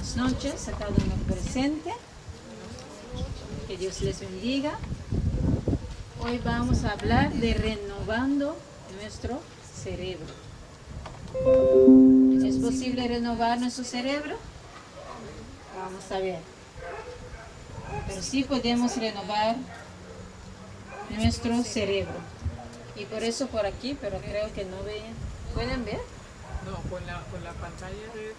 Buenas noches a cada uno presente. Que Dios les bendiga. Hoy vamos a hablar de renovando nuestro cerebro. ¿Es posible renovar nuestro cerebro? Vamos a ver. Pero sí podemos renovar nuestro cerebro. Y por eso por aquí, pero creo que no ven. ¿Pueden ver? No, con la pantalla de...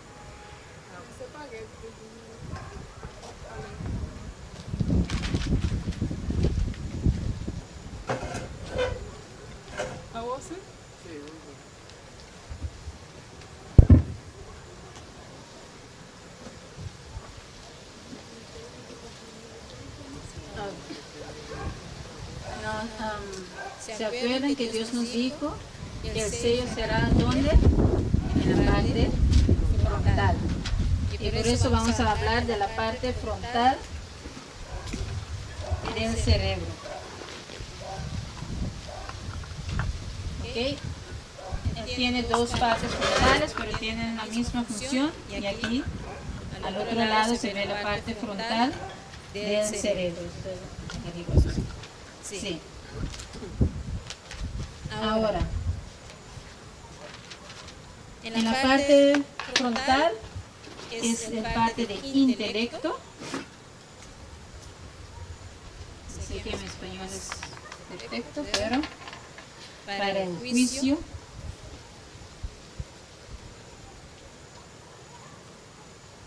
¿A vos sí? No, ¿se acuerdan que Dios nos dijo que el sello será dónde? En la parte frontal. Y por eso vamos a hablar de la parte frontal del cerebro. ¿Ok? Él tiene dos partes frontales, pero tienen la misma función. Y aquí, al otro lado, se ve la parte frontal del cerebro. Sí. Ahora, en la parte frontal es la parte de intelecto. Sé que mi español es perfecto, pero para el juicio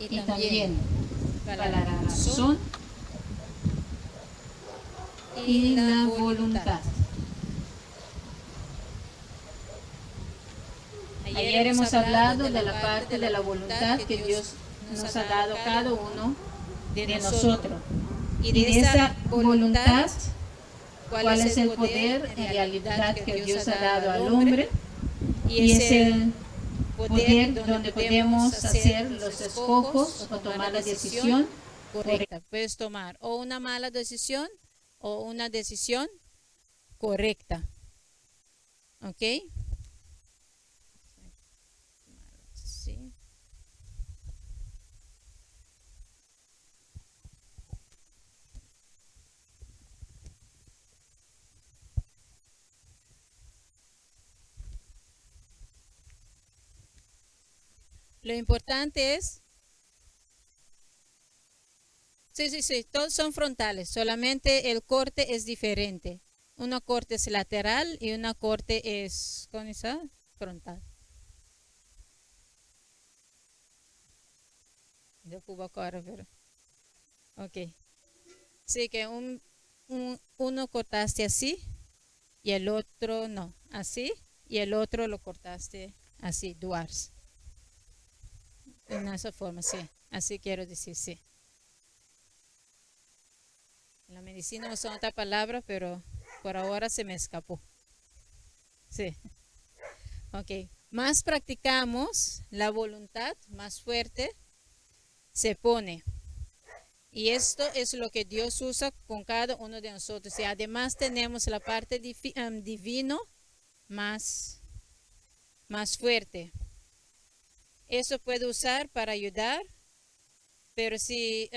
y también para la razón y la voluntad. Ayer hemos hablado de la parte de la voluntad que Dios nos ha dado a cada uno de nosotros. Y de esa voluntad, cuál es el poder en realidad que Dios ha dado al hombre. Y es el poder donde podemos hacer los escojos o tomar la decisión correcta. Puedes tomar o una mala decisión o una decisión correcta. ¿Ok? Sí. Lo importante es... Sí, sí, sí, todos son frontales, solamente el corte es diferente. Una corte es lateral y una corte es, ¿cómo se llama? Frontal. Yo puedo ahora, pero... Ok. Sí, que uno cortaste así y el otro no, así, y el otro lo cortaste así, dwars. En esa forma, sí. Así quiero decir, sí. En la medicina usan otra palabra, pero por ahora se me escapó. Sí. Ok. Más practicamos la voluntad, más fuerte se pone. Y esto es lo que Dios usa con cada uno de nosotros. Y además tenemos la parte divino más fuerte. Eso puedo usar para ayudar, pero si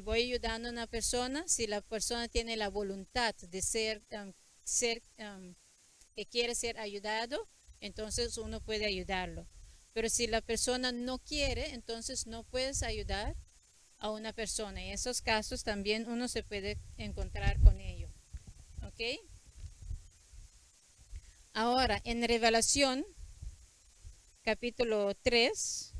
voy ayudando a una persona, si la persona tiene la voluntad de que quiere ser ayudado, entonces uno puede ayudarlo. Pero si la persona no quiere, entonces no puedes ayudar a una persona. En esos casos también uno se puede encontrar con ello. ¿Ok? Ahora, en Revelación, capítulo 3,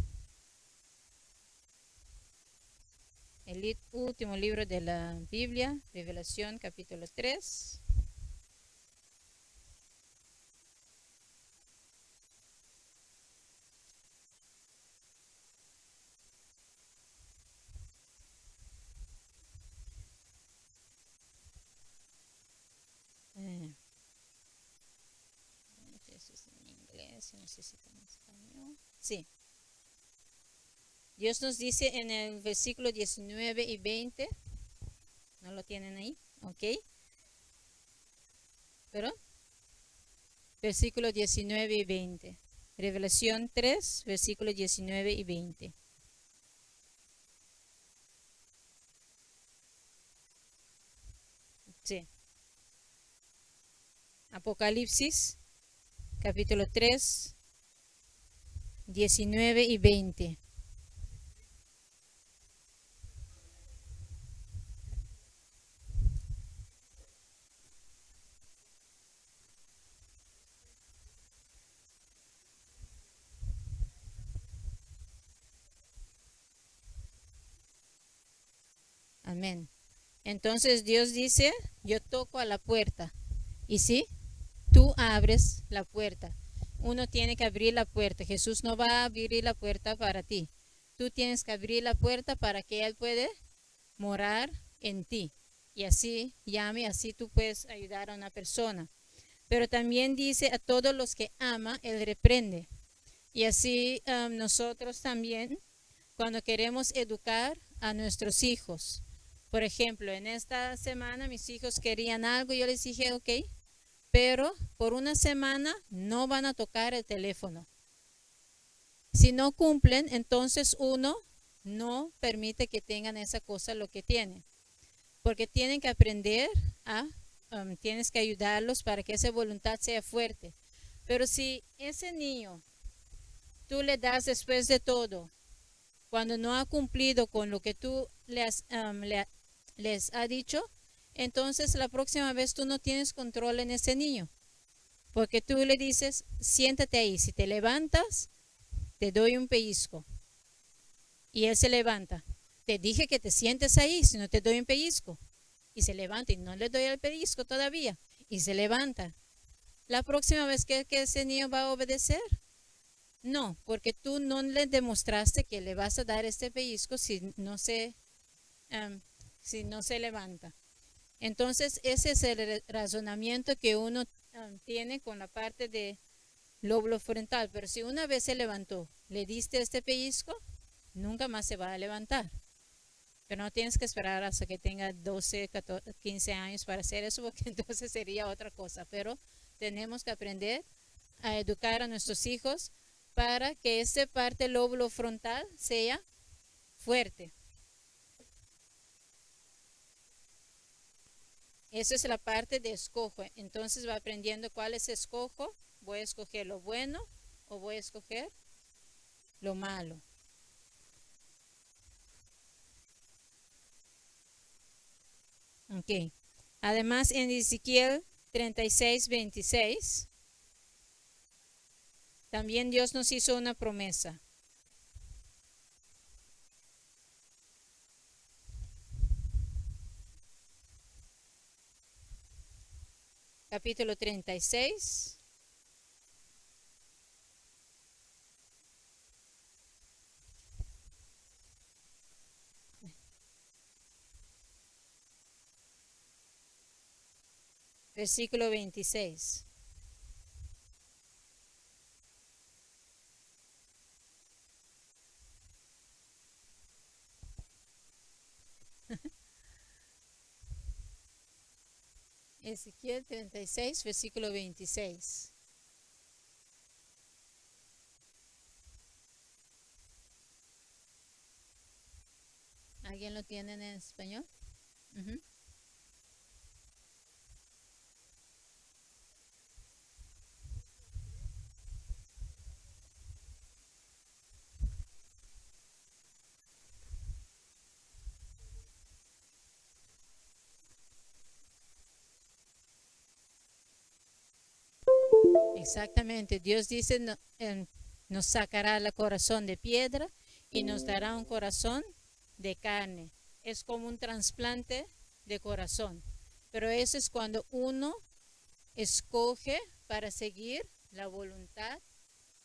el último libro de la Biblia, Revelación, capítulo 3. Eso es en inglés, si necesitan español. Sí. Dios nos dice en el versículo 19 y 20, ¿no lo tienen ahí? Ok. ¿Pero? Versículo 19 y 20. Revelación 3, versículo 19 y 20. Apocalipsis, capítulo 3, 19 y 20. Amén. Entonces Dios dice, yo toco a la puerta. Y si tú abres la puerta, uno tiene que abrir la puerta. Jesús no va a abrir la puerta para ti. Tú tienes que abrir la puerta para que Él pueda morar en ti. Y así llame, así tú puedes ayudar a una persona. Pero también dice a todos los que ama, Él reprende. Y así nosotros también, cuando queremos educar a nuestros hijos. Por ejemplo, en esta semana mis hijos querían algo, yo les dije, ok, pero por una semana no van a tocar el teléfono. Si no cumplen, entonces uno no permite que tengan esa cosa lo que tienen. Porque tienen que aprender a, tienes que ayudarlos para que esa voluntad sea fuerte. Pero si ese niño tú le das después de todo, cuando no ha cumplido con lo que tú les ha dicho, entonces la próxima vez tú no tienes control en ese niño. Porque tú le dices, siéntate ahí, si te levantas, te doy un pellizco. Y él se levanta. Te dije que te sientes ahí, si no te doy un pellizco. Y se levanta y no le doy el pellizco todavía. Y se levanta. La próxima vez que ese niño va a obedecer, no, porque tú no le demostraste que le vas a dar este pellizco si no se levanta. Entonces, ese es el razonamiento que uno tiene con la parte de lóbulo frontal. Pero si una vez se levantó, le diste este pellizco, nunca más se va a levantar. Pero no tienes que esperar hasta que tenga 12, 14, 15 años para hacer eso, porque entonces sería otra cosa. Pero tenemos que aprender a educar a nuestros hijos para que esa parte del lóbulo frontal sea fuerte. Esa es la parte de escojo. Entonces va aprendiendo cuál es escojo. Voy a escoger lo bueno o voy a escoger lo malo. Ok. Además, en Ezequiel 36, 26, también Dios nos hizo una promesa. Capítulo 36. Versículo 26. Ezequiel 36, versículo 26. ¿Alguien lo tiene en español? Exactamente, Dios dice, no, nos sacará el corazón de piedra y nos dará un corazón de carne. Es como un trasplante de corazón. Pero eso es cuando uno escoge para seguir la voluntad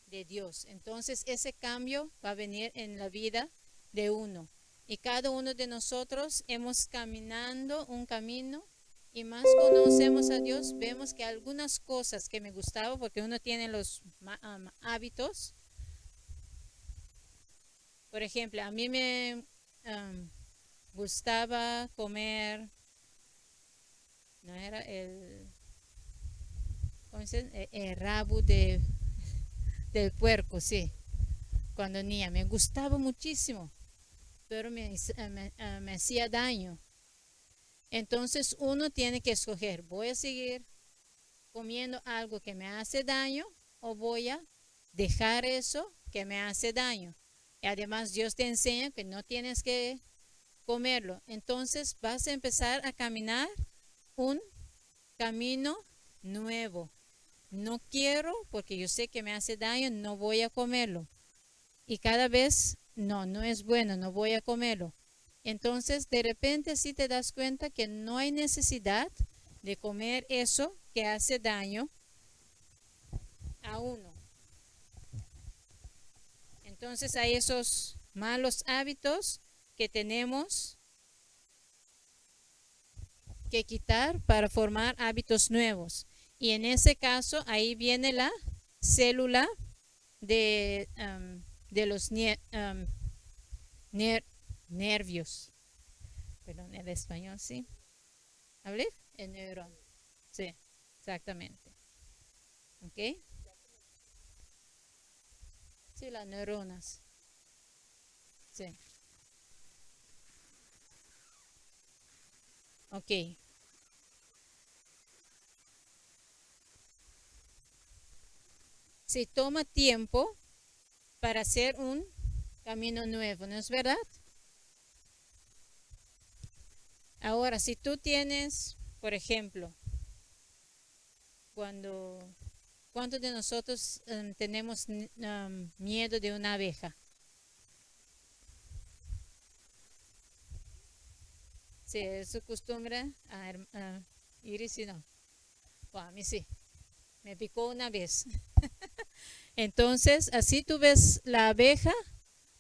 de Dios. Entonces ese cambio va a venir en la vida de uno. Y cada uno de nosotros hemos caminando un camino y más conocemos a Dios, vemos que algunas cosas que me gustaban, porque uno tiene los hábitos. Por ejemplo, a mí me gustaba comer, no era el, ¿cómo se dice? El rabo del puerco, sí. Cuando niña, me gustaba muchísimo, pero me hacía daño. Entonces uno tiene que escoger, voy a seguir comiendo algo que me hace daño o voy a dejar eso que me hace daño. Y además Dios te enseña que no tienes que comerlo. Entonces vas a empezar a caminar un camino nuevo. No quiero porque yo sé que me hace daño, no voy a comerlo. Y cada vez, no, no es bueno, no voy a comerlo. Entonces, de repente sí te das cuenta que no hay necesidad de comer eso que hace daño a uno. Entonces hay esos malos hábitos que tenemos que quitar para formar hábitos nuevos. Y en ese caso, ahí viene la célula de los nervios. Perdón, el español, sí. ¿Hablé? El neurón. Sí, exactamente. ¿Ok? Sí, las neuronas. Sí. Ok. Se toma tiempo para hacer un camino nuevo, ¿no es verdad? Ahora, si tú tienes, por ejemplo, ¿cuántos de nosotros tenemos miedo de una abeja? Sí, es su costumbre. A Iris, sí, no. Bueno, a mí sí. Me picó una vez. Entonces, así tú ves la abeja,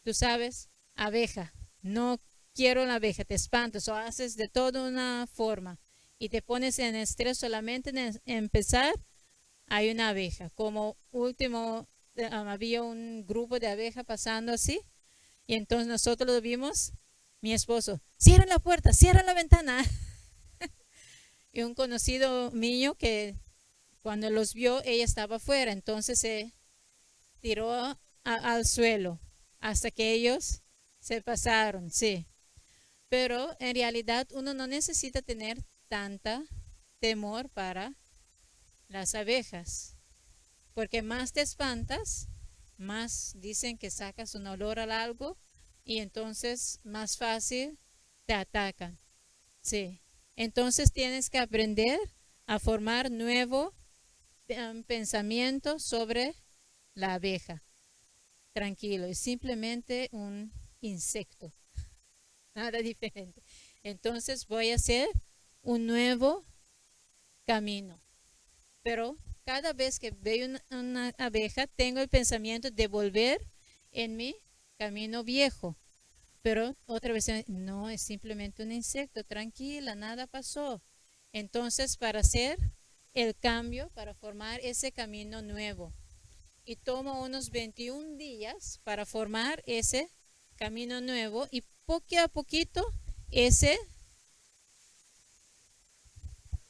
tú sabes, abeja. No quiero la abeja, te espantas o haces de toda una forma y te pones en estrés solamente en empezar, hay una abeja. Como último, había un grupo de abejas pasando así y entonces nosotros lo vimos, mi esposo, cierra la puerta, cierra la ventana. Y un conocido mío que cuando los vio, ella estaba afuera, entonces se tiró al suelo hasta que ellos se pasaron, sí. Pero en realidad uno no necesita tener tanta temor para las abejas, porque más te espantas, más dicen que sacas un olor al algo y entonces más fácil te atacan. Sí. Entonces tienes que aprender a formar nuevo pensamiento sobre la abeja. Tranquilo, es simplemente un insecto, nada diferente. Entonces voy a hacer un nuevo camino. Pero cada vez que veo una abeja, tengo el pensamiento de volver en mi camino viejo. Pero otra vez, no, es simplemente un insecto, tranquila, nada pasó. Entonces, para hacer el cambio, para formar ese camino nuevo. Y tomo unos 21 días para formar ese camino nuevo y poco a poquito ese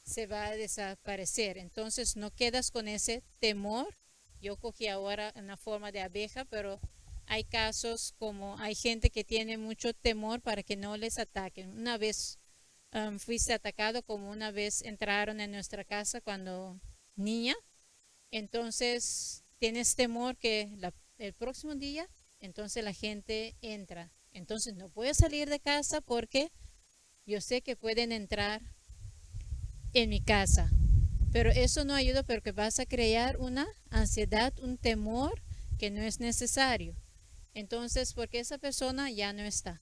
se va a desaparecer. Entonces no quedas con ese temor. Yo cogí ahora una forma de abeja, pero hay casos como hay gente que tiene mucho temor para que no les ataquen. Una vez fuiste atacado, como una vez entraron en nuestra casa cuando niña. Entonces tienes temor que el próximo día entonces la gente entra. Entonces no puedo salir de casa porque yo sé que pueden entrar en mi casa. Pero eso no ayuda porque vas a crear una ansiedad, un temor que no es necesario. Entonces, porque esa persona ya no está.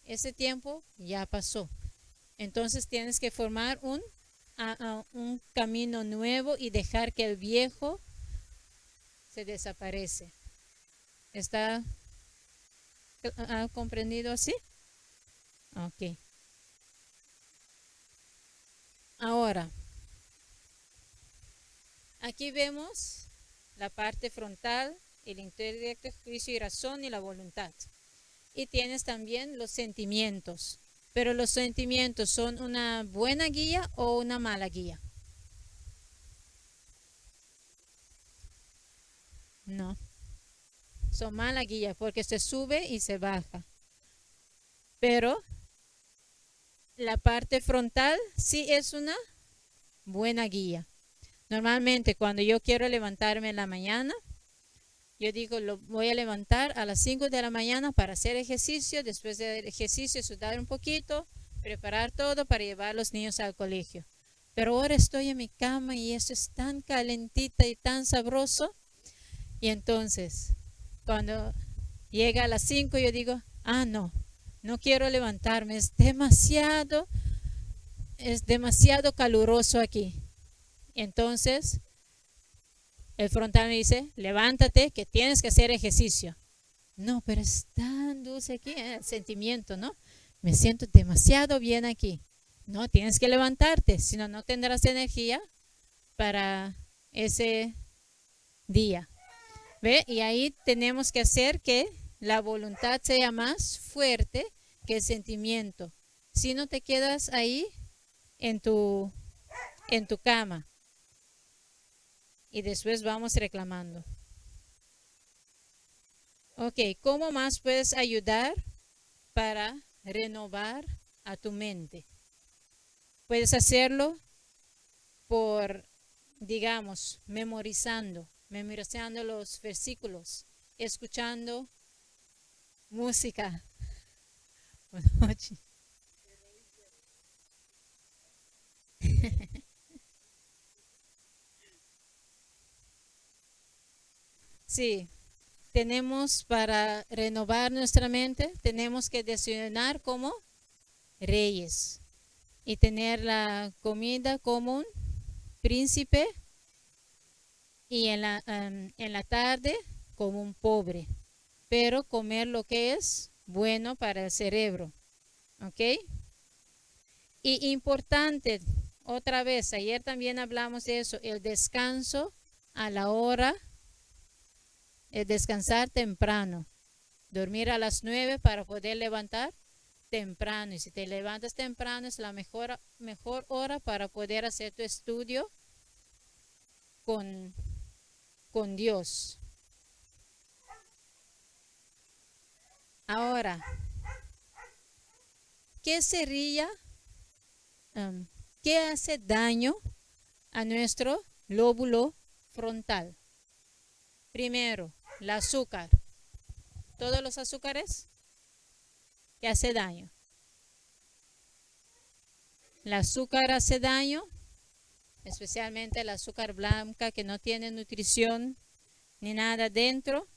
Ese tiempo ya pasó. Entonces tienes que formar un camino nuevo y dejar que el viejo se desaparece. ¿Está ha comprendido así? Ok. Ahora, aquí vemos la parte frontal, el intelecto, juicio y razón y la voluntad. Y tienes también los sentimientos. Pero los sentimientos son una buena guía o una mala guía. No. Son mala guía porque se sube y se baja. Pero la parte frontal sí es una buena guía. Normalmente cuando yo quiero levantarme en la mañana, yo digo, lo voy a levantar a las 5 de la mañana para hacer ejercicio, después del ejercicio sudar un poquito, preparar todo para llevar a los niños al colegio. Pero ahora estoy en mi cama y eso es tan calentita y tan sabroso. Y entonces, cuando llega a las 5, yo digo, ah, no, no quiero levantarme, es demasiado caluroso aquí. Entonces, el frontal me dice, levántate, que tienes que hacer ejercicio. No, pero es tan dulce aquí, ¿eh? El sentimiento, ¿no? Me siento demasiado bien aquí. No, tienes que levantarte, si no, no tendrás energía para ese día. ¿Ve? Y ahí tenemos que hacer que la voluntad sea más fuerte que el sentimiento. Si no te quedas ahí en tu cama. Y después vamos reclamando. Ok, ¿cómo más puedes ayudar para renovar a tu mente? Puedes hacerlo por, digamos, memorizando los versículos, escuchando música. Buenas noches. Sí, tenemos para renovar nuestra mente, tenemos que desayunar como reyes y tener la comida como un príncipe y en la tarde como un pobre, pero comer lo que es bueno para el cerebro, ¿ok? Y importante, otra vez, ayer también hablamos de eso, el descanso a la hora, el descansar temprano, dormir a las 9 para poder levantar temprano. Y si te levantas temprano es la mejor hora para poder hacer tu estudio con Dios. Ahora, ¿qué sería? ¿Qué hace daño a nuestro lóbulo frontal? Primero, el azúcar. Todos los azúcares que hace daño. El azúcar hace daño, especialmente el azúcar blanca que no tiene nutrición ni nada dentro.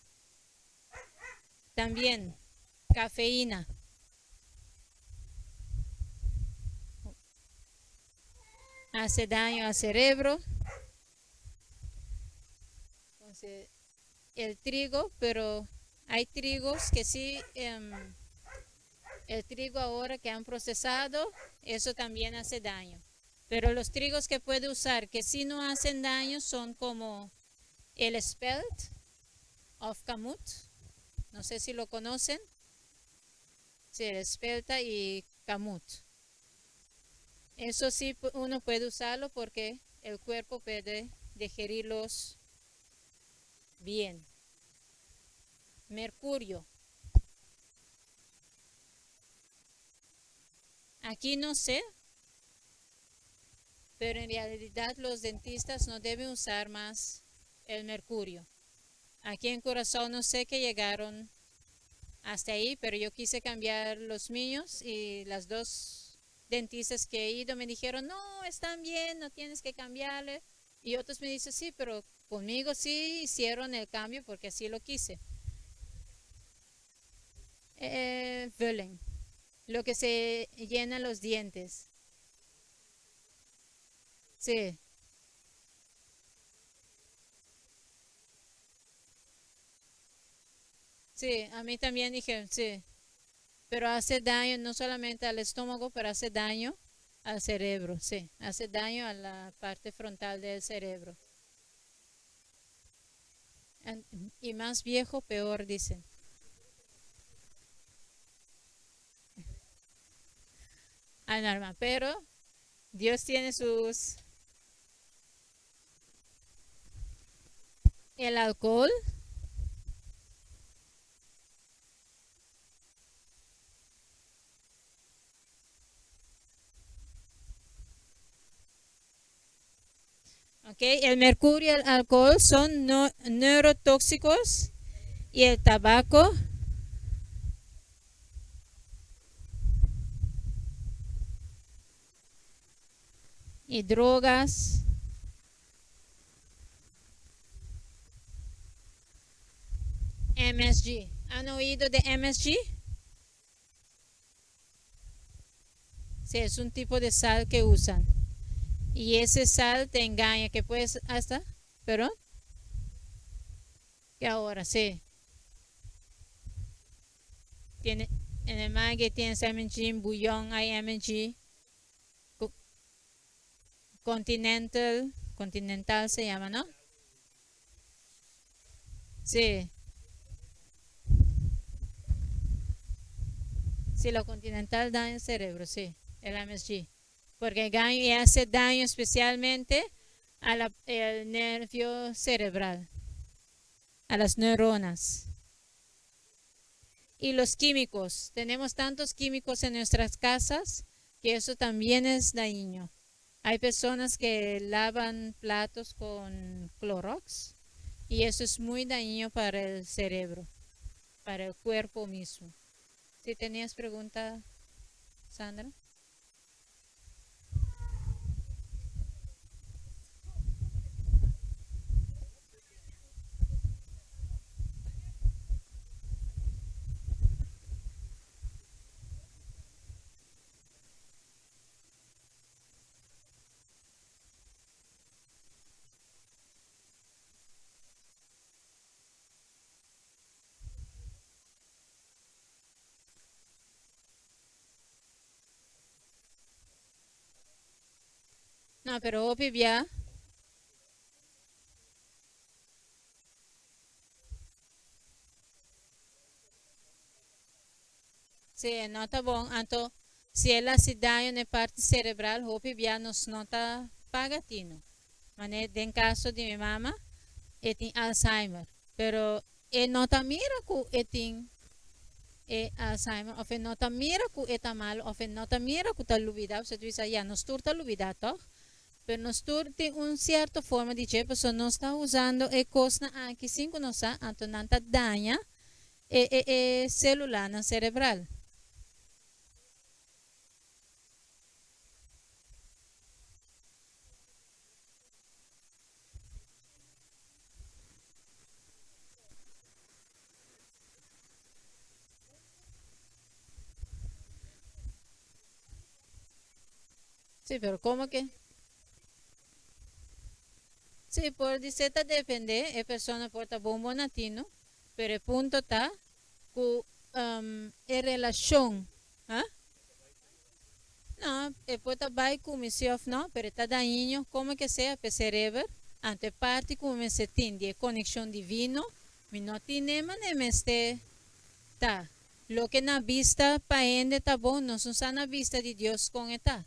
También cafeína. Hace daño al cerebro. Entonces, el trigo, pero hay trigos que sí, el trigo ahora que han procesado, eso también hace daño. Pero los trigos que puede usar que sí no hacen daño son como el spelt of kamut. No sé si lo conocen. Sí, el espelta y kamut. Eso sí uno puede usarlo porque el cuerpo puede digerirlos bien. Mercurio. Aquí no sé, pero en realidad los dentistas no deben usar más el mercurio. Aquí en Curazao no sé que llegaron hasta ahí, pero yo quise cambiar los míos y las dos dentistas que he ido me dijeron, no, están bien, no tienes que cambiarle. Y otros me dicen, sí, pero conmigo sí hicieron el cambio porque así lo quise. Vulling, lo que se llena los dientes. Sí. Sí, a mí también dije, sí. Pero hace daño no solamente al estómago, pero hace daño al cerebro, sí. Hace daño a la parte frontal del cerebro. Y más viejo, peor, dicen. Anormal, pero Dios tiene sus... El alcohol. Ok, el mercurio y el alcohol son neurotóxicos y el tabaco y drogas. MSG. ¿Han oído de MSG? Sí, es un tipo de sal que usan. Y ese sal te engaña, que puedes hasta, perdón, que ahora sí. Tiene, en el Maggi tienes MSG, en Bouillon hay MSG. Continental, Continental se llama, ¿no? Sí. Sí, lo Continental daña el cerebro, sí, el MSG. Porque y hace daño especialmente al nervio cerebral, a las neuronas. Y los químicos. Tenemos tantos químicos en nuestras casas que eso también es dañino. Hay personas que lavan platos con Clorox y eso es muy dañino para el cerebro, para el cuerpo mismo. Si tenías pregunta, Sandra. No, pero hopi bia. Sí, no ta bon. Anto, si el a hasi daño na e parti cerebral, hopi bia nos no ta paga tino. Mane den caso di mi mama, e tin Alzheimer, pero e no ta mira cu e tin e Alzheimer of e no ta mira cu e ta malo of e no ta mira cu ta lubida, pasobra ta bisa ya nos tur ta lubida toch, pero nos tur tin un cierto forma di dje pasobra nos ta usando e cosnan aki sin cu nos sa, anto nan ta daña e e e celulanan cerebral. Sí, pero como que? Sí, por dice ta depende, e persona por ta bon bonatino, pero e punto ta cu e relacion, ha? No, e por ta bay cu mi si of no, pero e ta dañino como que sea p'e cereber, anto e parti cu mi mester tin di e conexion divino, mi no tine manera mester ta. Loke na bista pa hende ta bon, nos no sa na bista di Dios con e ta.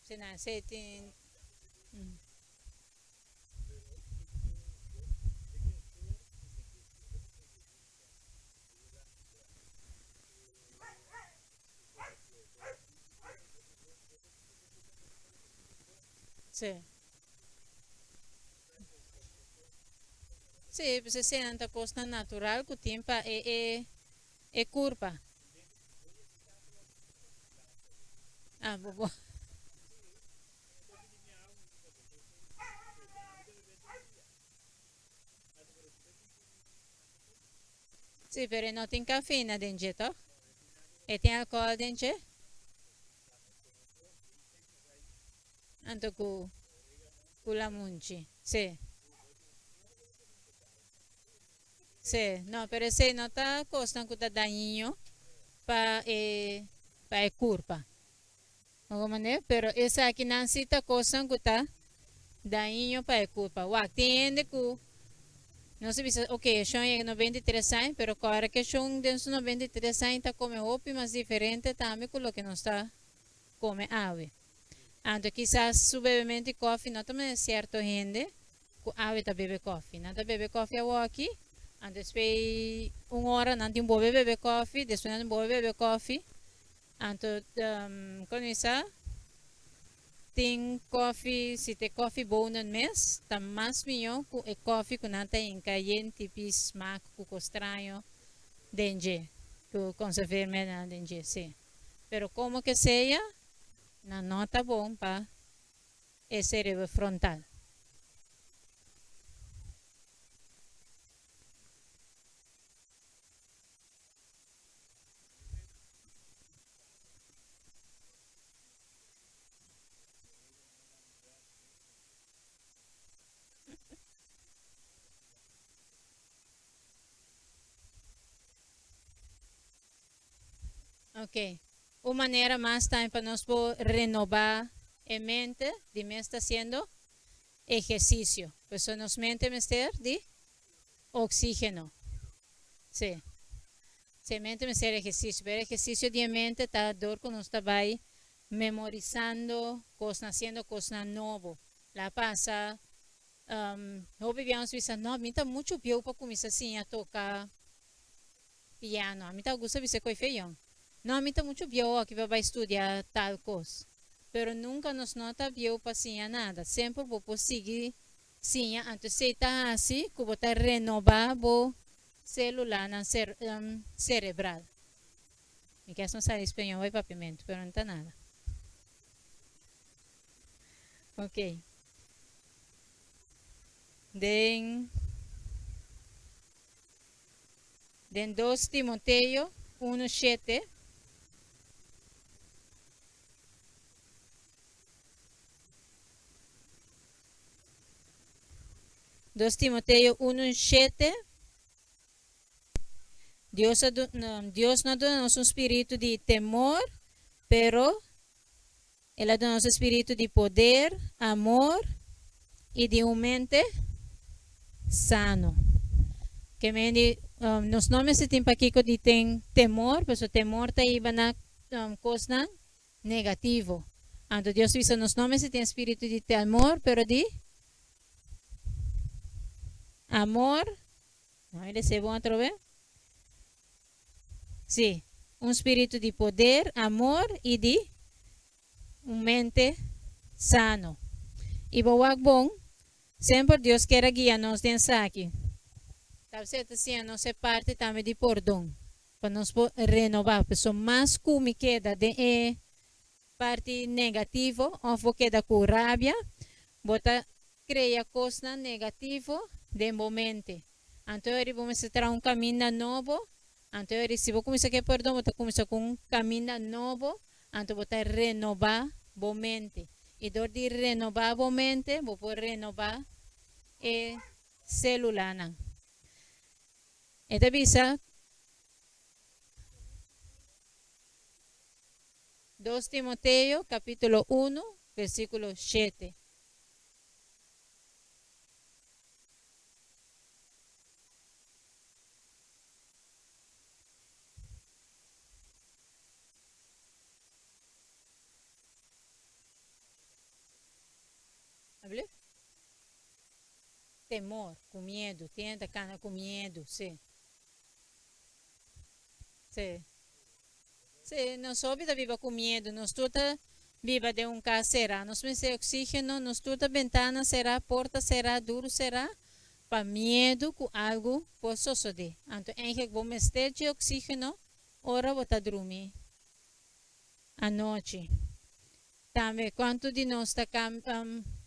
Si nan esei tin. Sí. Sí, pues eseinan ta kosnan natural ku tin pa e e e kurpa. Ah, bo bo. Sí, pero e no tin kafeina den dje, toch? E tin alcohol den dje? Anto ku ku lamunchi. Sí. Sí, no, pero esei no ta kosnan ku ta dañino pa e pa e kurpa. No manera? Pero esakinan sí ta kosnan ku ta dañino pa e kurpa. Wak, tin hende ku nos ta bisa, ok, e shon yega 93 aña, pero kòrda ku e shon den su 93 aña ta kome hopi mas diferente tambe ku loke nos ta kome awe. Anto kisas su bebementu di kòfi no ta manera sierto hende ku awe ta bebe kòfi. Nan ta bebe kòfi awoki, anto despues un ora nan tin bobe bebe kòfi, despues nan tin bobe bebe kòfi. Anto kon mi sa tin kòfi, si ta e kòfi bonen mes, ta mas mihó ku e kòfi ku nan ta hinka yen tipi smak ku kos straño den dje, ku konserveermiddelnan den dje, sí. Pero komo ke sea, nan no ta bon pa e cerebro frontal. Ok. Un manera mas tambe pa nos por renobá e mente di mes ta hasiendo ehersisio. Pasobra nos mente mester di oxígeno. Sí. Sí, mente mester ehersisio. Pero ehersisio di e mente ta dor ku nos ta bai memorisando kosnan, hasiendo kosnan nobo. La pasa hopi bia nos bisa, no, mi ta muchu bieu pa kuminsá siña toka piano. Ami ta gusta bisa koe feyon. No, ami ta muchu bieu aki pa bai studia tal kos. Pero nunka nos no ta bieu pa siña nada. Semper bo por sigui siña. Anto esei ta hasi ku bo ta renobá bo selulanan serebral. Mi kias no sali spañol bai papiamentu, pero no ta nada. Ok. Den Den 2 Timoteo 1:7. 2 Timoteo 1:7. Dios, a Dios no a duna nos un spiritu di temor, pero El a duna nos un spiritu di poder, amor i di un mente sano. Ke men di nos no mester tin pakiko di ten temor, pasobra temor ta hiba na kosnan negativo. Anto Dios bisa nos no mester tin spiritu di temor, pero di amor. No, e desea bon atrobe. Sí, un spiritu di poder, amor i di un mente sano. I bo wak bon, semper Dios kier a guia nos den esaki. Ta e ta siña nos e parti tambe di pordon, pa nos por renobá. Pasobra mas ku mi keda den e parti negativo òf bo keda ku rabia, bo ta krea kosnan negativo den bo mente. Anto eri bo mester traha un kaminda nobo. Anto eri si bo kuminsá ke pordon, bo ta kuminsá ku un kaminda nobo, anto bo ta renobá bo mente. I dor di renobá bo mente, bo por renobá e selulanan. E ta bisa 2 Timoteo kapítulo 1, versíkulo 7. Alsjeblieft. Temor, ku miedu. Tin hende ta kana ku miedu, sí. Sí. Sí, nos hopi ta biba ku miedu. Nos tur ta biba den un kas será. Nos mester oksígeno, nos tur ta bentana será, porta será, duru será, pa miedu ku algu por sosodé. Anto eigenlijk bo mester dje oksígeno ora bo ta drumi anochi. Tambe kuantu di nos ta kam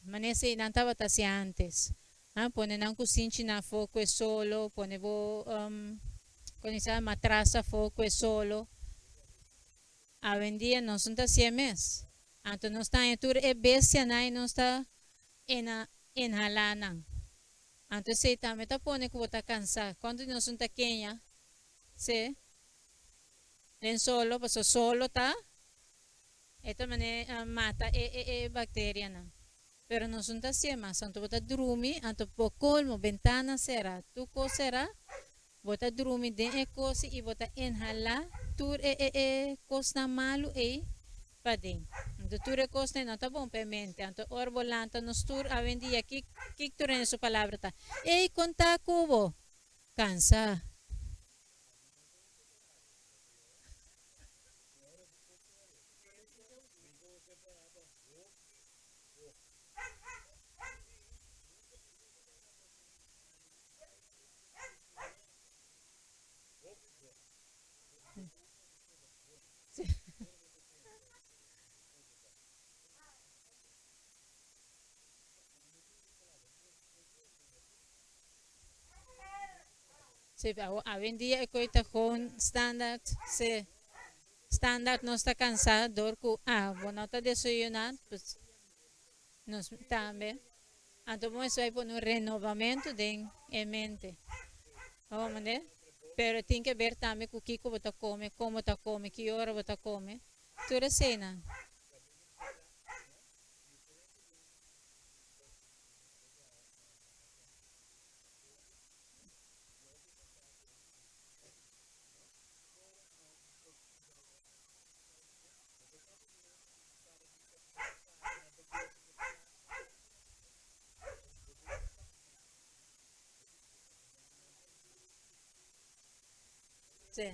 manera esei nan tabata hasi ántes. Pone nan kusinchi na afó ku e solo, pone bo kon sa matras afó ku e solo. Awendia nos no ta hasié mes. Anto nos ta haña tur e bestianan i nos ta inhalá nan. Anto esei tambe ta pone ku bo ta kansá. Kuantu di nos un ta keña? Sí. Den solo, pasobra solo ta e ta manera mata e e e bakterianan. Pero nos no ta hasié mas. Anto bo ta drumi, anto bo kolmo, bentana será, tur kos será, bo ta drumi den e kosi i bo ta inhalá tur e e e kosnan malu ei paden. Anto tur e kosnan ei no ta bon pa e mente. Anto ora bo lanta nos tur awendia kik kik tur hende su palabra ta, Ey, konta ku bo! Kansa. Sí, awendia e koe ta gewoon standaard. Sí, standaard nos ta kansa dor ku ah bo no ta desayuná, pues nos tambe. Anto bo mester bai pone un renovamentu den e mente. Bo comprende? Pero tin ke ber tambe ku kiko bo ta kome, kon bo ta kome, ki ora bo ta kome. Tur eseinan. Sí.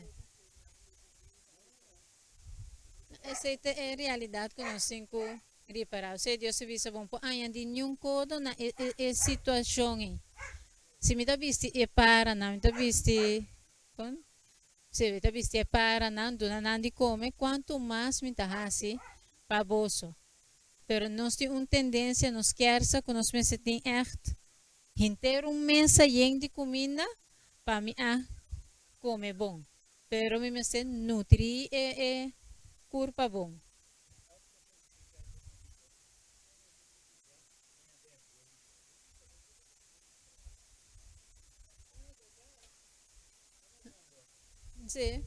Esei ta e realidat ku nos tin ku ripará. Osea, Dios a bisa, Bo no por añadí niun kodo na e e e situashon ei. Si mi ta bisti e paranan, mi ta bisti, kon? Si mi ta bisti e paranan, duna nan di kome, kuantu mas mi ta hasi pa boso? Pero nos tin un tendensia, nos kersa ku nos mester tin ègt henter un mesa yen di kuminda pa mi a kome bon. Pero mi mester nutri e e kurpa bon. Sí.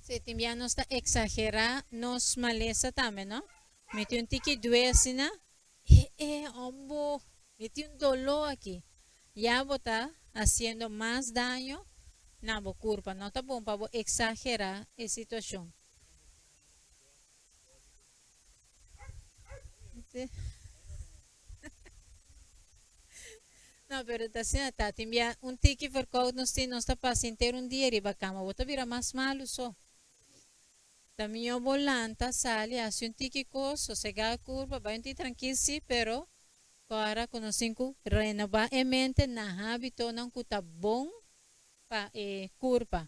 Sí, tin bia nos ta exagera nos malesa tambe, no? Mi tin un tiki due asina, eh, eh, hombo, mi tin un doló aki. Ya bo ta haciendo mas daño na bo curpa. No ta bon pa bo exagera e situacion. No, pero ta asina ta. Tin bia un tiki verkoud nos tin, nos ta pasa henter un dia riba kama. Bo ta bira mas malu so. Ta mihó bo lanta, sali, hasi un tiki kos, sosegá e kurpa, bai un tiki trankil sí, pero kòrda ku nos tin ku renobá e mente na hábitonan ku ta bon pa e kurpa.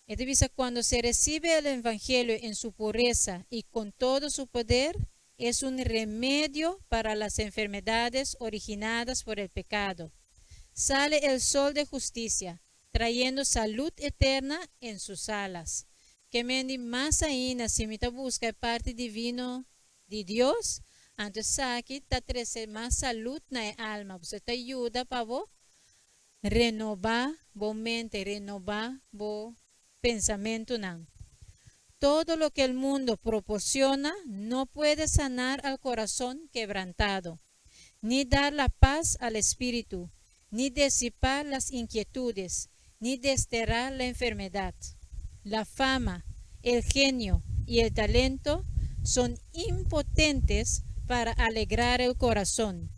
E ta bisa, Cuando se recibe el Evangelio en su pureza y con todo su poder, es un remedio para las enfermedades originadas por el pecado. Sale el sol de justicia, trayendo salud eterna en sus alas. Ke men di, Mas ainda si mi ta busca e parti divino di Dios, anto esaki ta trece mas salud na e alma, pasobra e ta yuda pa bo Renobá bo mente, renobá bo pensamentunan. Todo lo que el mundo proporciona no puede sanar al corazón quebrantado, ni dar la paz al espíritu, ni disipar las inquietudes, ni desterrar la enfermedad. La fama, el genio y el talento son impotentes para alegrar el corazón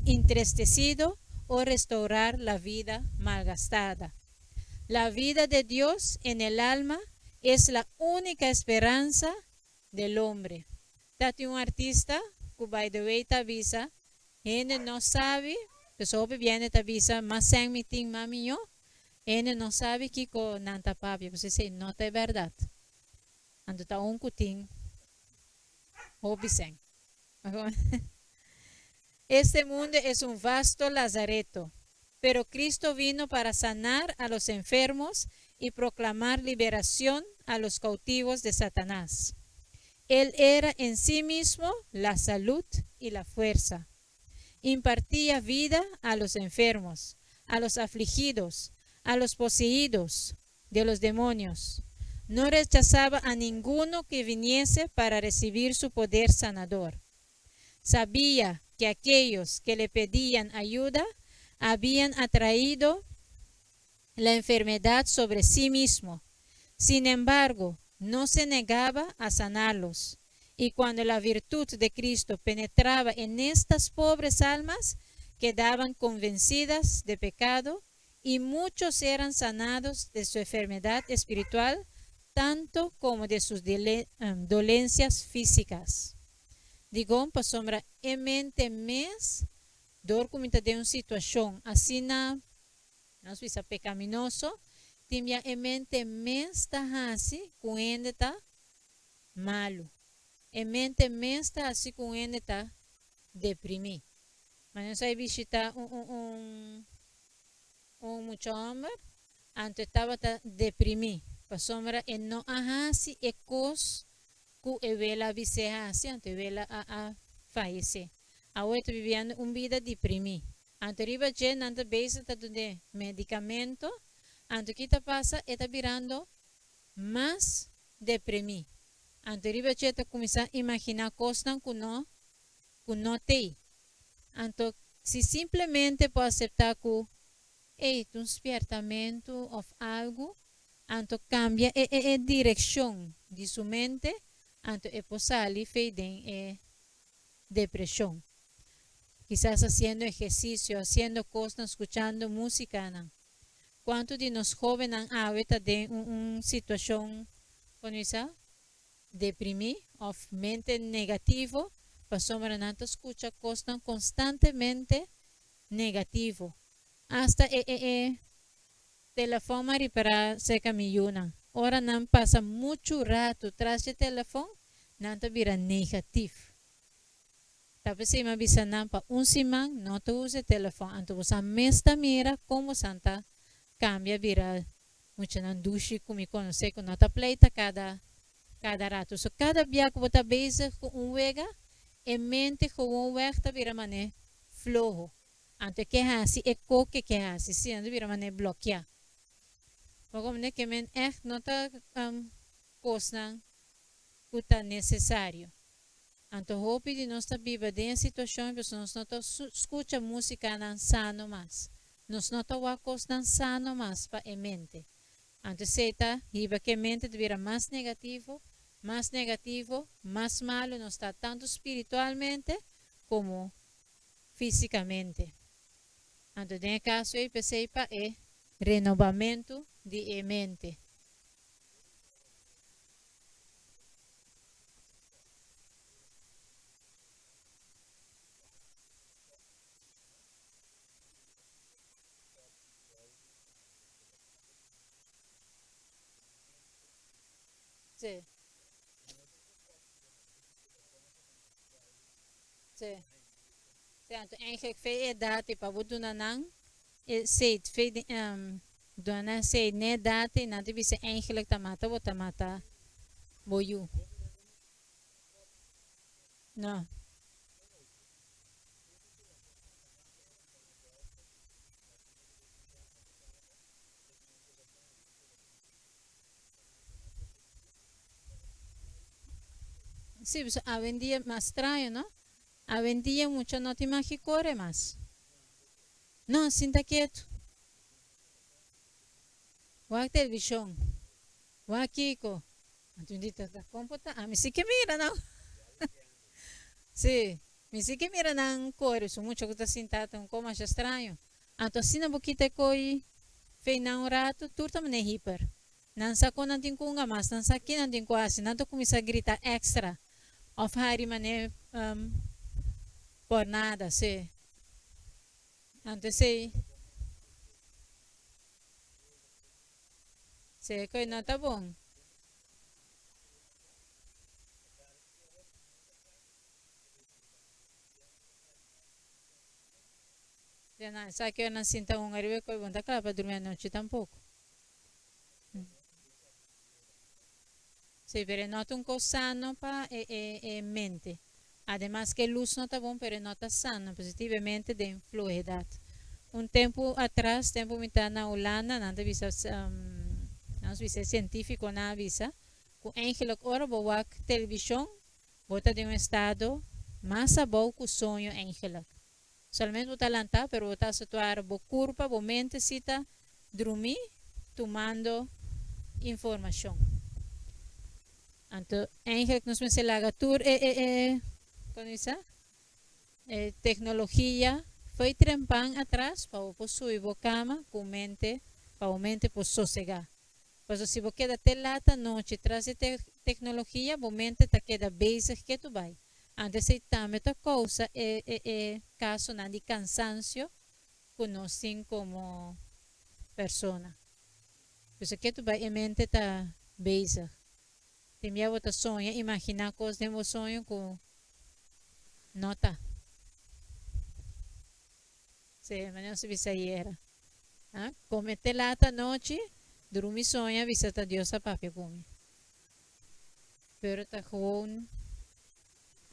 entristecido o restaurar la vida malgastada. La vida de Dios en el alma es la única esperanza del hombre. Ta tin un artista ku by the way ta bisa, hende no sabi, pasobra hopi biende ta bisa mas sèn mi tin mas mihó, hende no sabi kiko nan ta papia, pasobra esei no ta e bèrdat. Anto ta un ku tin hopi sèn. Este mundo es un vasto lazareto, pero Cristo vino para sanar a los enfermos y proclamar liberación a los cautivos de Satanás. Él era en sí mismo la salud y la fuerza. Impartía vida a los enfermos, a los afligidos, a los poseídos de los demonios. No rechazaba a ninguno que viniese para recibir su poder sanador. Sabía que aquellos que le pedían ayuda habían atraído la enfermedad sobre sí mismo. Sin embargo, no se negaba a sanarlos. Y cuando la virtud de Cristo penetraba en estas pobres almas, quedaban convencidas de pecado y muchos eran sanados de su enfermedad espiritual, tanto como de sus dolencias físicas. Dikon pasobra e mente mes dor ku mi ta den un situashon asina, nos bisa pekaminoso, tin bia e mente mes ta hasi ku un hende ta malu. E mente mes ta hasi ku un hende ta deprimí. Ma nos a bishita un un un un mucha hòmber, anto e tabata deprimí pasobra e no a hasi e kos ku e wela a bis'é hasi, anto e wela a a fayesé. Awor e ta bibiendo un bida deprimí. Anto riba dje nan ta bezig ta dun'é medikamento, anto ki ta pasa? E ta birando mas deprimí. Anto riba dje ta kuminsá imaginá kosnan ku no ku no t'ei. Anto si simplemente por aseptá ku ey ta un spièrtamentu òf algu, anto kambia e e e direkshon di su mente, anto e por sali fei den e depreshon. Kisas hasiendo ehersisio, hasiendo kosnan, skuchando músikanan. Kuantu di nos hóbennan awe ta den un un situashon, kon bisa, deprimí òf mente negativo pasobra nan ta skucha kosnan konstantemente negativo. Asta e e e telefòn m'a ripará serka mi yunan. Ora nan pasa muchu ratu tras dje telefòn, nan ta bira negatif. Ta p'esei m'a bisa nan pa un siman no ta usa e telefòn. Anto bosan mes ta mira kon bosan ta kambia bira muchanan dushi ku mi konosé ku no ta pleita kada kada ratu. So kada bia ku bo ta bezig ku un wega, e mente gewoonweg ta bira manera floho. Anto e ke hasi e ko ke ke hasi, si, anto bira manera blokia. Bo komprende ke men ègt no ta kosnan ku ta nesesario. Anto hopi di nos ta biba den e situashon pasobra nos no ta skucha musikanan sano mas. Nos no ta wak kosnan sano mas pa e mente. Anto esei ta hiba ku e mente ta bira mas negativo, mas negativo, mas malu nos ta tantu spiritualmente komo físikamente. Anto den e kaso ei p'esei pa e renobamentu di e mente. Sí. Sí. Sí, anto eigenlijk fe edad pa bo duna nan e seed, fe di, duna nan seed ne edad y nan ta bisa eigenlijk ta mata bo ta mata bo yu. No. Sí, pues awendia mas straño, no? Awendia mucha no tin mag kore mas. No, sinta ketu. Wak televishon. Wak kiko. Anto mi di, ta kon por ta? Ami si ke mira nan. Sí, mi si ke mira nan kore. Su mucha ku ta sinta ta un kos masha straño. Anto asina bo kita e koi fei nan un ratu, tur ta manera hiper. Nan sa kon nan tin ku hunga mas, nan sa ki nan tin ku hasi, nan ta kuminsá grita èkstra òf hari manera por nada, sí. Anto esei, sí, e koi no ta bon. Ya nan sa ki ora nan sinta hunga riba e koi bon ta kla pa durmi anochi tampoko. Sí, pero e no ta un kos sano pa e e e mente. Ademas ku e lus no ta bon, pero e no ta sano positivamente den flohedat. Un tempu atras, tempu mi ta na Hulanda, nan ta bisa, nos bisa e sientífikonan a bisa ku eigenlijk ora bo wak televishon, bo ta den un estado mas abou ku soño eigenlijk. Solamente bo ta lantá, pero bo ta asutuar bo kurpa, bo mente si ta drumí tumando informashon. Anto eigenlijk nos mester laga tur e e e kon bisa? E teknologia fo'i trempan atras pa bo por subi bo kama ku mente pa bo mente por sosegá. Pasobra si bo keda te lat anochi tras di te teknologia bo mente ta keda bezig ketu bai. Anto esei tambe ta kousa e e e kasonan di kansansio ku nos tin komo persona. Pasobra ketu bai e mente ta bezig. Tin bia bo ta soña, imaginá kos den bo soño ku no ta. Sí, manera nos a bisa ayera. Ha? Kome te lat anochi, drumi soña bisa ta Dios a papia ku mi. Pero ta gewoon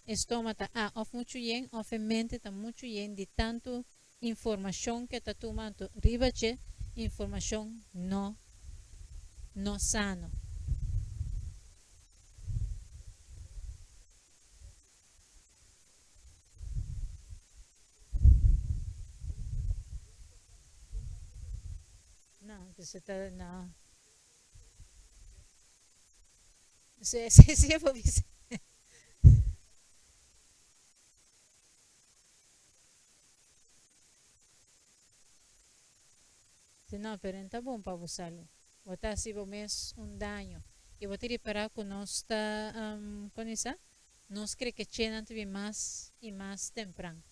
e stoma ta a of muchu yen of e mente ta muchu yen di tantu informashon ke ta tuma anto riba dje informashon no no sano. No, pues ta no. Sí, sí, sí, por bisa. Sí, no, pero no ta bon pa bo salú. Bo ta hasi bo mes un daño. I bo ta ripará ku nos ta, um, kon bisa? Nos krekechenan ta bin mas i mas tempran.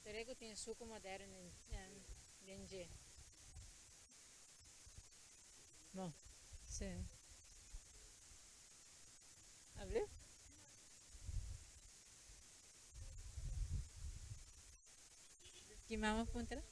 Anto ku tin suku moderno den dje. Bon, sí. Abriu? Ki mama puntra?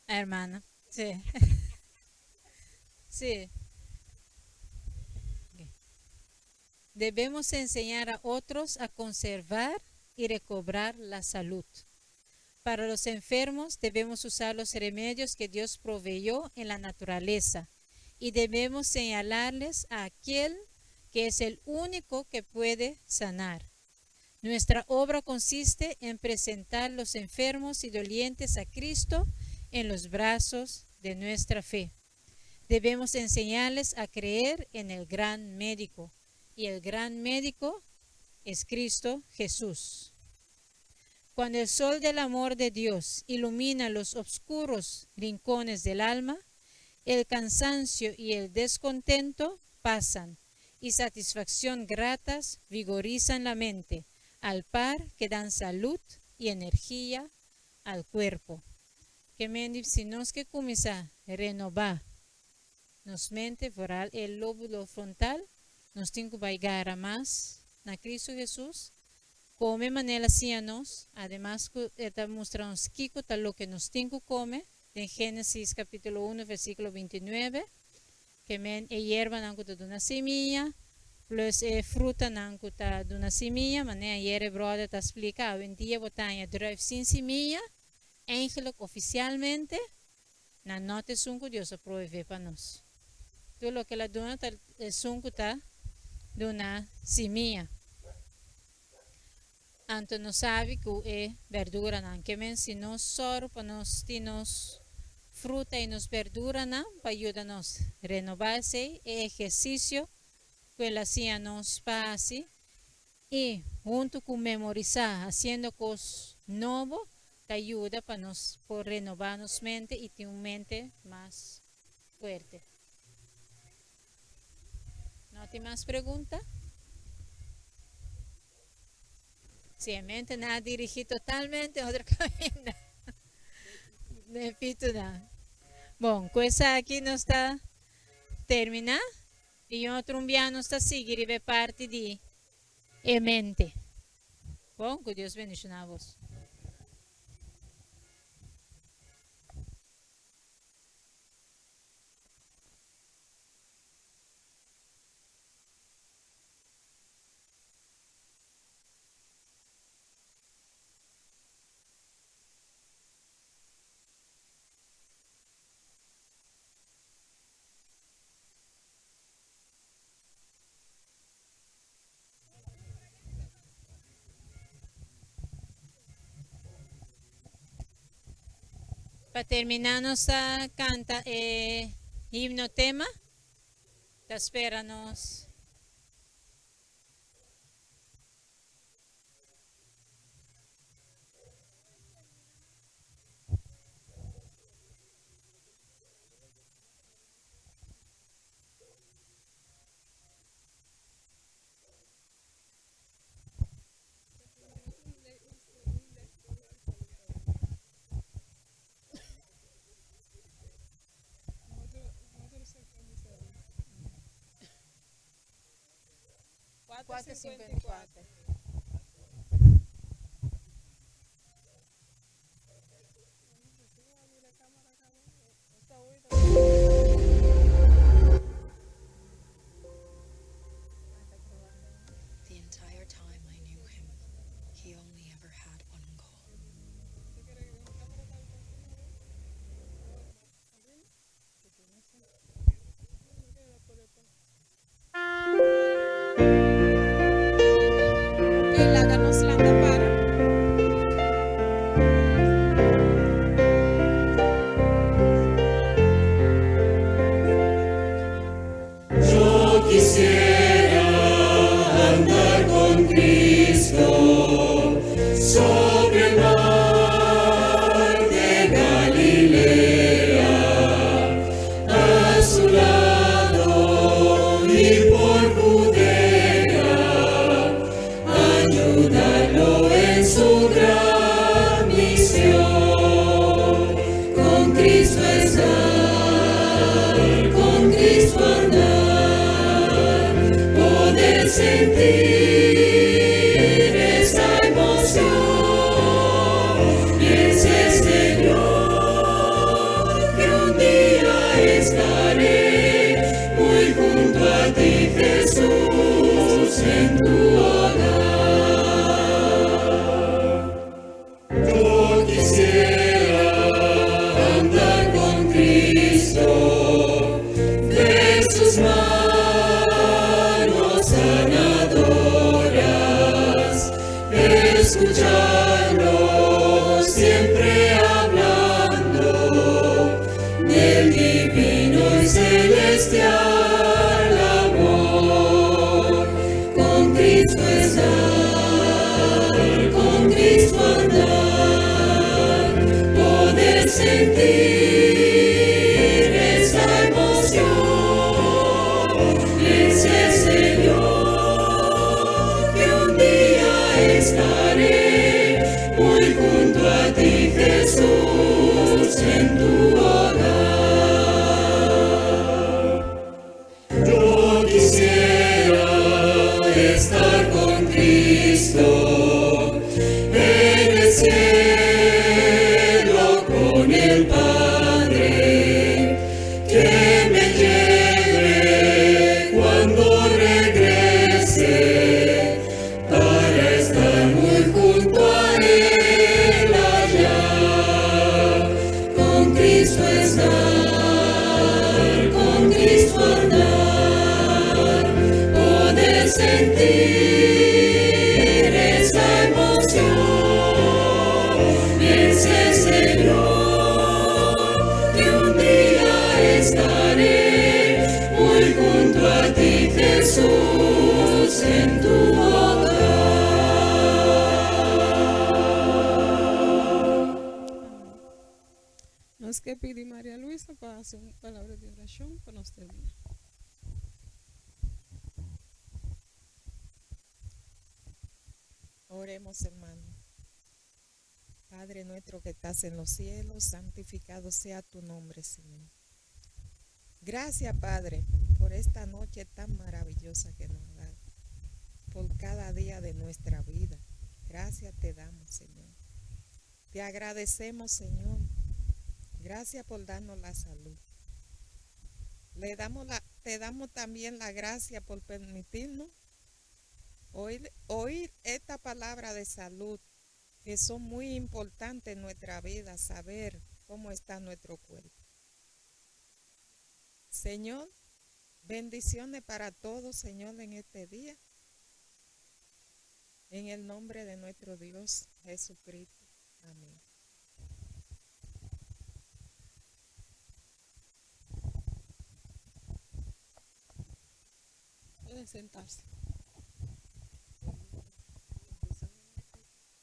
Hermana, sí. Sí. Debemos enseñar a otros a conservar y recobrar la salud. Para los enfermos debemos usar los remedios que Dios proveyó en la naturaleza y debemos señalarles a aquel que es el único que puede sanar. Nuestra obra consiste en presentar los enfermos y dolientes a Cristo en los brazos de nuestra fe. Debemos enseñarles a creer en el gran médico. Y el gran médico es Cristo Jesús. Cuando el sol del amor de Dios ilumina los oscuros rincones del alma, el cansancio y el descontento pasan y satisfacción gratas vigorizan la mente, al par que dan salud y energía al cuerpo. Ke men si nos ke kuminsá renobá nos mente, vooral e lóbulo frontal, nos tin ku bai gara mas na Cristo Jesus, kome manera siña nos, ademas ku e ta mustra nos kiko ta loke nos tin ku kome, den Génesis kapítulo 1 versíkulo 29, ke men e yerbanan ku ta duna simia, plus e frutanan ku ta duna simia, manera ayer e brother ta splika, awendia bo ta haña druif sin simia, eigenlijk ofisialmente, nan no ta esun ku Dios a proveé pa nos. Tur loke el a duna ta esun ku ta duna simia. Anto nos sabi ku e berduranan ke men si nos sòru pa nos tin nos fruta i nos berduranan pa yuda nos renobá esei, e ehersisio ku el a siña nos pa hasi i huntu ku memorisá hasiendo kos nobo ta yuda pa nos por renobá nos mente i tin un mente mas fuerte. No tin mas pregunta? Si e mente nan a dirigí totalmente otro kaminda. Repito nan. Bon, ku esaki nos ta terminá i otro un bia nos ta sigui riba e parti di e mente. Bon, ku Dios bendishoná bos. Pa terminá nos ta kanta e himno tema. Ta spera nos. 4:54. The entire time I knew him, he only ever had one goal. Ok, laga nos lanta para. Yo quisiera andar con Cristo sobre el mar de Galilea, a su lado y por Judea, ayudarlo en su gran misión. Con Cristo estar, con Cristo andar, poder sentir esa emoción. Bien sé, Señor, que un día estaré muy junto a ti, Jesús, en tu hogar. Yo quisiera andar con Cristo, ver sus manos sanadoras, escucharlo siempre hablando del divino y celestial amor. Con Cristo estar, con Cristo andar, poder sentir esa emoción. Bien sé, Señor, que un día estaré muy junto a ti, Jesús, en tu hogar. Yo quisiera estar con Cristo en el cielo con el Padre. Nos ke pidi Maria Luisa pa hasi un palabra di orashon pa nos terminá. Oremos, hermano. Padre nuestro que estás en los cielos, santificado sea tu nombre, Señor. Gracias, Padre, por esta noche tan maravillosa que nos has dado, por cada día de nuestra vida. Gracias te damos, Señor. Te agradecemos, Señor. Gracias por darnos la salud. Le damos la, te damos también la gracia por permitirnos oír esta palabra de salud, que son muy importantes en nuestra vida, saber cómo está nuestro cuerpo. Señor, bendiciones para todos, Señor, en este día. En el nombre de nuestro Dios Jesucristo. Amén. Pueden sentarse.